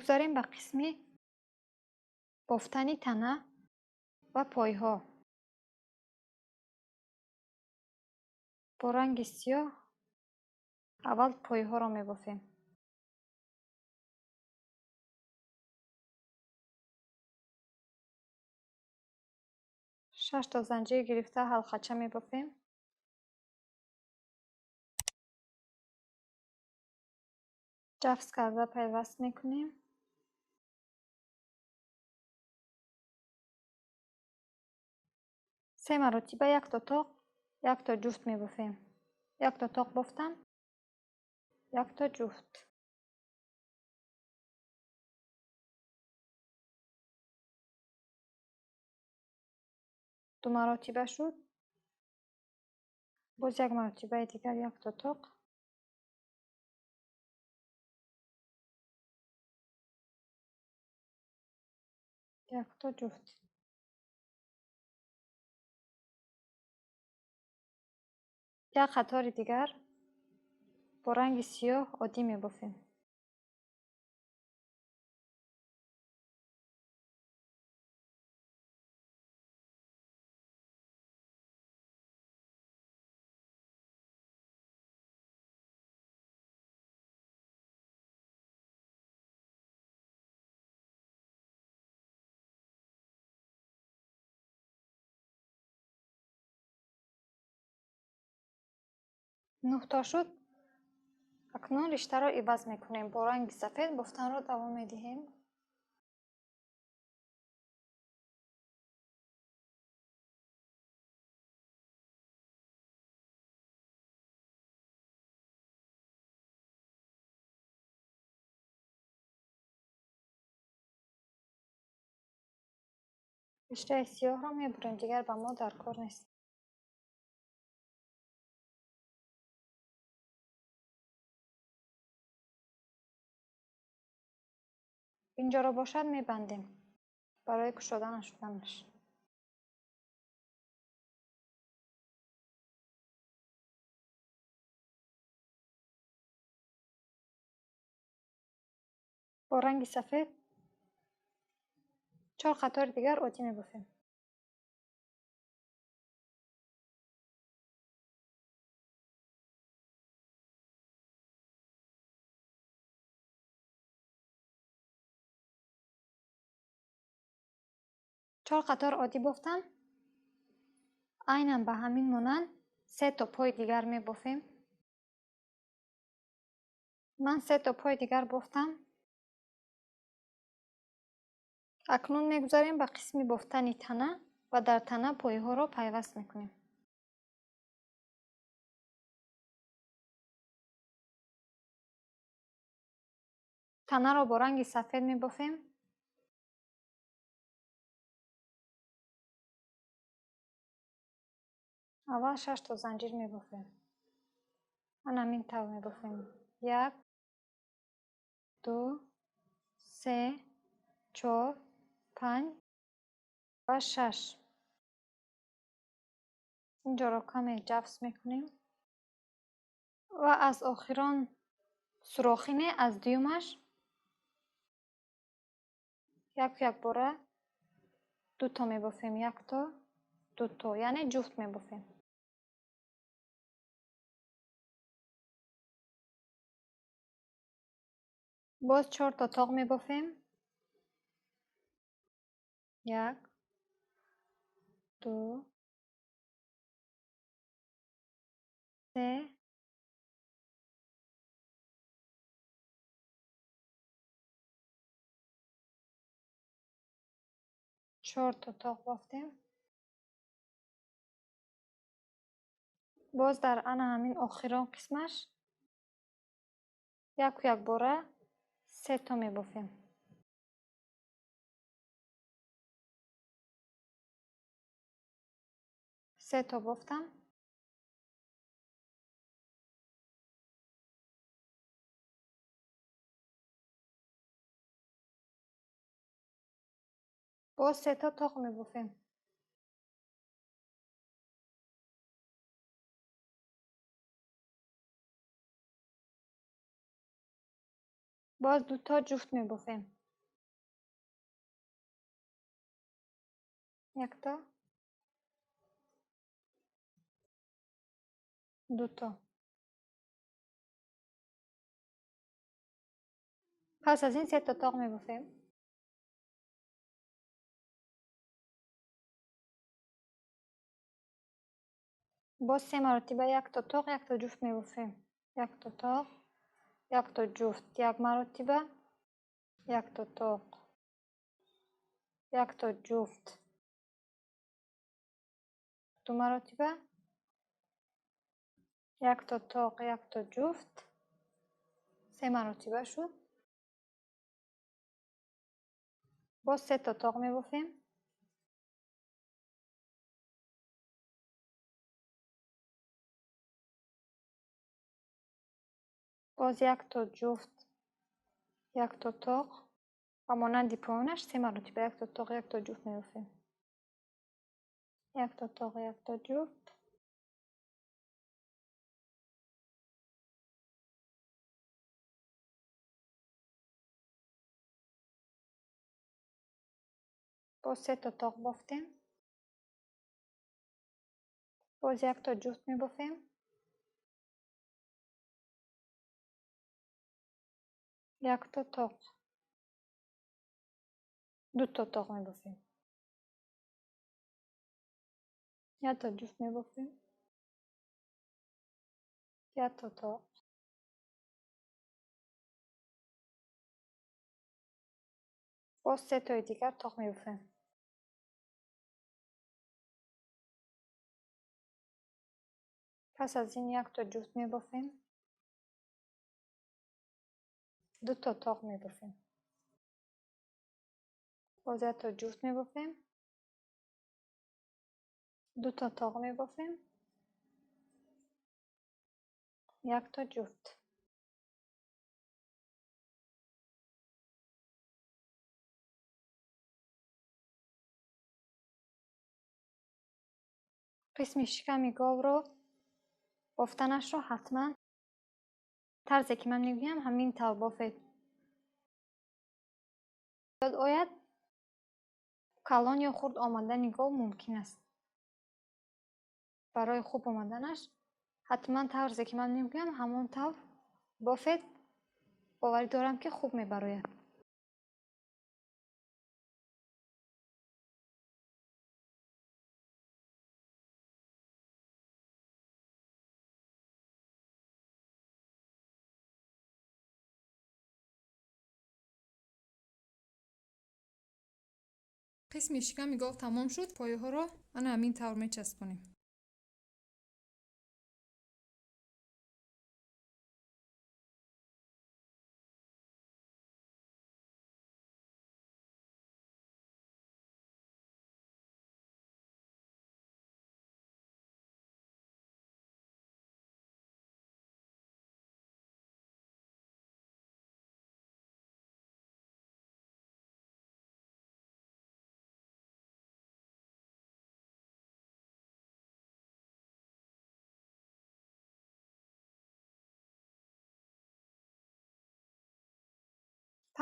Мегузарем ба қисми бофтани тана ва пойҳо. Бо ранги сиёҳ аввал пойҳоро мебофем. Шаш то занҷир гирифта ҳалқача мебофем. Ҷафс карда пайваст мекунем. Се маротиба якто тоқ, якто ҷуфт мебофем. Якто тоқ бофтам, якто ҷуфт. Ду маротиба шуд. Боз як маротибаи дигар якто тоқ. Якто ҷуфт. Як қатори дигар бо ранги сиёҳ оддӣ мебофем. Нӯҳ то шуд. Акнун риштаро иваз мекунем. Бо ранги сафед бофтанро давом медиҳем. Риштаи сиёҳро мебурем, дигар ба мо дар кор нест. Инҷоро бошад мебандем барои кушода нашуданаш. Бо ранги сафед чор қатори дигар оддӣ мебофем. Чор қатор оддӣ бофтам. Айнан ба ҳамин монанд се то пой дигар мебофем. Ман се то пой дигар бофтам. Акнун мегузарем ба қисми бофтани тана ва дар тана пойҳоро пайваст мекунем. Танаро бо ранги сафед мебофем. Аввал шаш то занҷир мебофем. Ана ҳамин тавр мебофем. 1, 2, 3, 4, 5 ва 6. Инҷоро каме ҷафс мекунем ва аз охирон сурохине аз дуюмаш як якбора дуто мебофем. Якто, дуто, яъне ҷуфт мебофем. Боз чор то тоқ мебофем. 1, 2, 3, 4 то тоқ бофтем. Боз дар ана ҳамин охирон қисмаш яку якбора се то мебофем. Се то бофтам. Боз се то тоқ мебофем. Боз 2 то ҷуфт мебофем. 1 то, 2 то. Пас аз ин 3 то тоқ мебофем. Боз 3 маротиба 1 то тоқ, 1 то ҷуфт мебофем. 1 то тоқ, 1 то ҷуфт, 1 маротиба, 1 то тоқ, 1 то ҷуфт, 2 маротиба, 1 то тоқ, 1 то ҷуфт, 3 маротиба шуд. Боз 3 то тоқ мебофем. Боз 1 то ҷуфт, 1 то тоқ ва монанди поёнаш 3 маротиба 1 то тоқ, 1 то ҷуфт мебофем. 1 то тоқ, 1 то ҷуфт. Боз 3 то тоқ бофтем. Боз 1 то ҷуфт мебофем. 1 то тоқ, 2 то тоқ мебофем. 1 то ҷуфт мебофем. 1 то тоқ. Боз 3 тои дигар тоқ мебофем. Пас аз ин 1 то ҷуфт мебофем. 2 то тоқ мебофем. Боз 1 то ҷуфт мебофем. 2 то тоқ мебофем. 1 то ҷуфт. Қисми шиками говро бофтанашро ҳатман тарзе ки ман мегӯям ҳамин тавр бофед. Ёд ояд, калон ё хурд омадани гов мумкин аст. Барои хуб омаданаш ҳатман тарзе ки ман мегӯям ҳамон тавр бофед. Боварӣ дорам ки хуб мебарояд. Қисми шиками гов тамом шуд. Пояҳоро ана ҳамин тавр мечаспонем.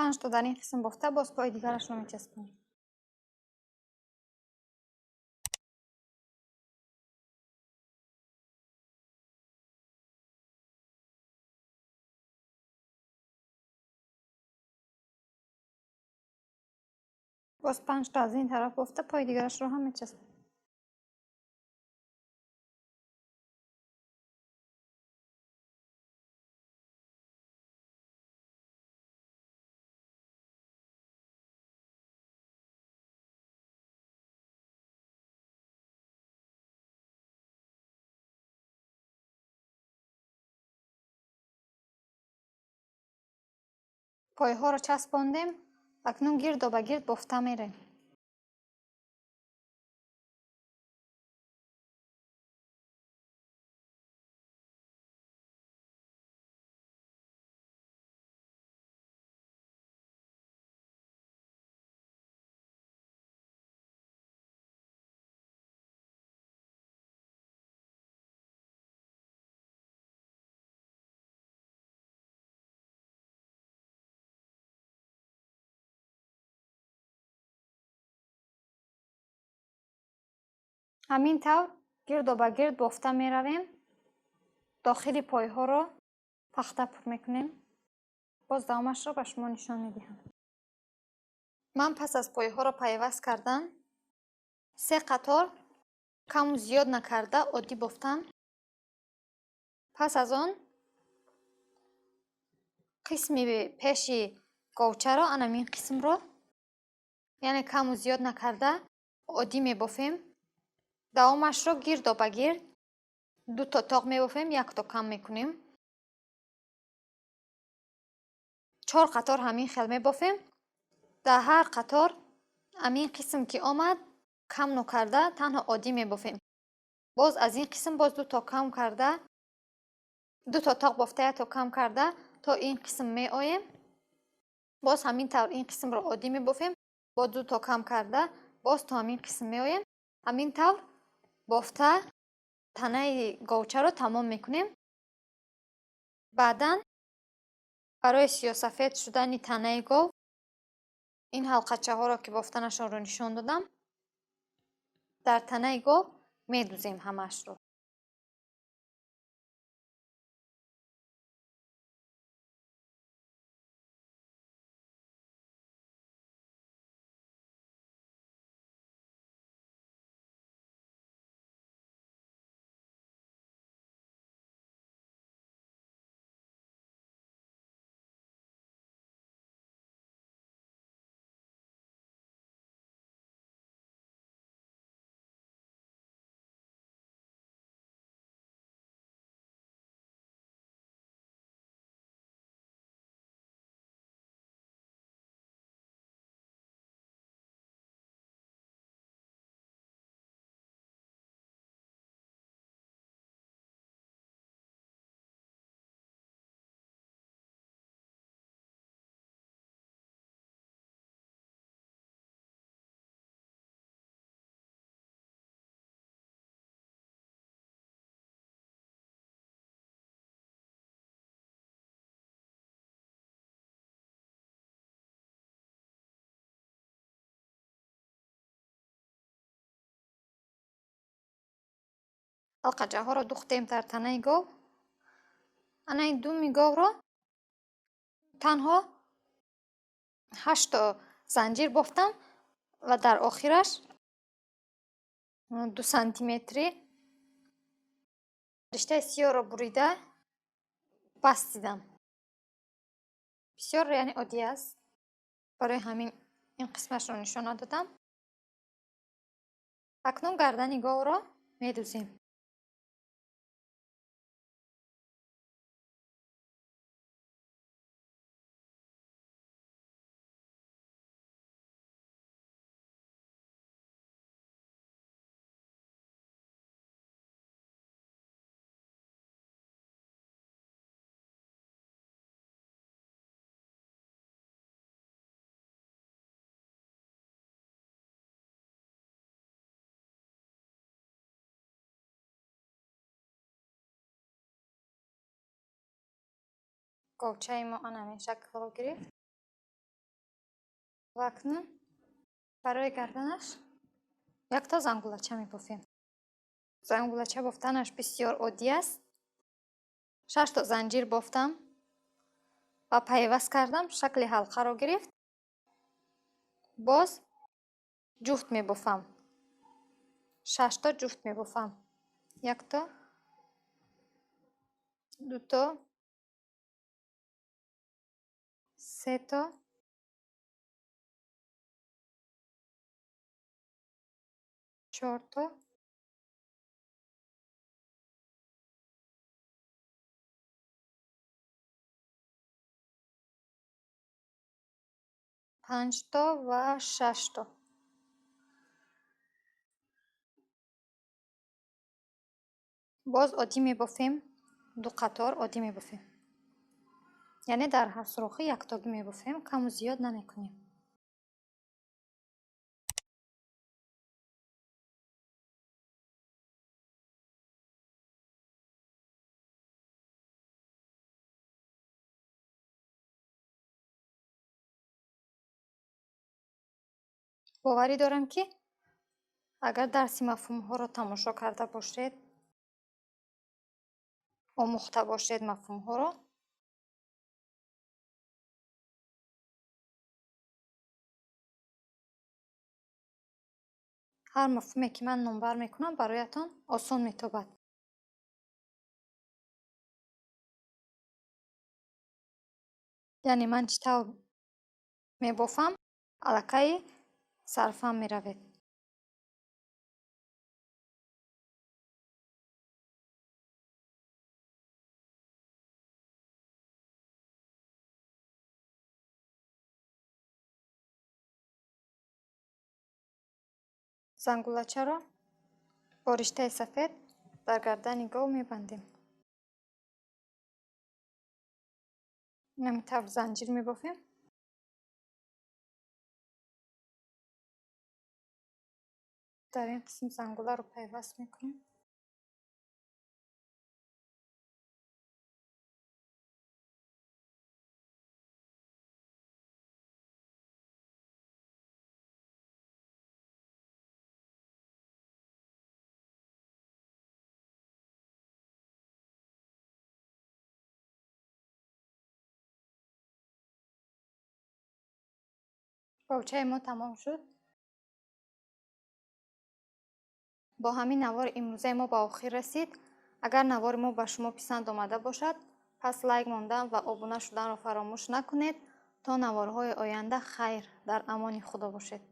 5 то дар ин қисм бофта, боз пои дигарашро мечаспонем. Боз 5 то аз ин тараф бофта, пои дигарашро ҳам мечаспонем. Пойҳоро часпондем, акнун гирдо ба гирд бофта мерем. Ҳамин тавр гирдо ба гирд бофта меравем. Дохили пойҳоро пахта пур мекунем. Боз давомашро ба шумо нишон медиҳам. Ман пас аз пойҳоро пайваст кардан 3 қатор каму зиёд накарда оддӣ бофтам. Пас аз он қисми пеши говчаро, анамин қисмро, яъне каму зиёд накарда оддӣ мебофем. Давомашро гирдо ба гирд 2 то тоқ мебофем, 1 то кам мекунем. 4 қатор ҳамин хел мебофем. Дар ҳар қатор ҳамин қисм ки омад кам нокарда танҳо оддӣ мебофем. Боз аз ин қисм боз 2 то кам карда, 2 то тоқ бофта, 1 то кам карда то ин қисм меоем. Боз ҳамин тавр ин қисмро оддӣ мебофем, бо 2 то кам карда боз то ҳамин қисм меоем. Ҳамин тавр бофта танаи говчаро тамом мекунем. Баъдан барои сиёсафед шудани танаи гов ин ҳалқачаҳоро ки бофтанашонро нишон додам, дар танаи гов медузем ҳамаашро. Ҳалқачаҳоро духтем дар танаи гов. Ана ин думи говро танҳо 8 то занҷир бофтам ва дар охираш 2 сантиметри риштаи сиёҳро бурида бастидам. Бисёр яъне оддӣ аст. Барои ҳамин ин қисмашро нишон надодам. Акнун гардани говро медузем. Говчаи мо ана ҳамин шаклро гирифт. Ва акнун барои гарданаш якто зангулача мебофем. Зангулача бофтанаш бисёр оддӣ аст. 6 то занҷир бофтам ва пайваст кардам, шакли ҳалқаро гирифт. Боз ҷуфт мебофам. 6 то ҷуфт мебофам. 1 то, 2 то, 3 то, 4 то, 5 то ва 6 то. Боз оддӣ мебофем, 2 қатор оддӣ мебофем. Яъне дар ҳар сурохи яктогӣ мебофем, каму зиёд намекунем. Боварӣ дорам, ки Агар дарси мафҳумҳоро тамошо карда бошед, омӯхта бошед мафҳумҳоро, ҳар мафҳуме ки ман номбар мекунам бароятон осон метобад. Яъне ман чӣ тавр мебофам, аллакай сарфаҳм меравед. Зангулачаро бо риштаи сафед дар гардани гов мебандем. Ҳамин тавр занҷир мебофем. Дар ин қисм зангуларо пайваст мекунем. Говчаи мо тамом шуд. Бо ҳамин навори имрӯзаи мо ба охир расид. Агар навори мо ба шумо писанд омада бошад, пас лайк мондан ва обуна шуданро фаромӯш накунед. То наворҳои оянда хайр, дар амони Худо бошед.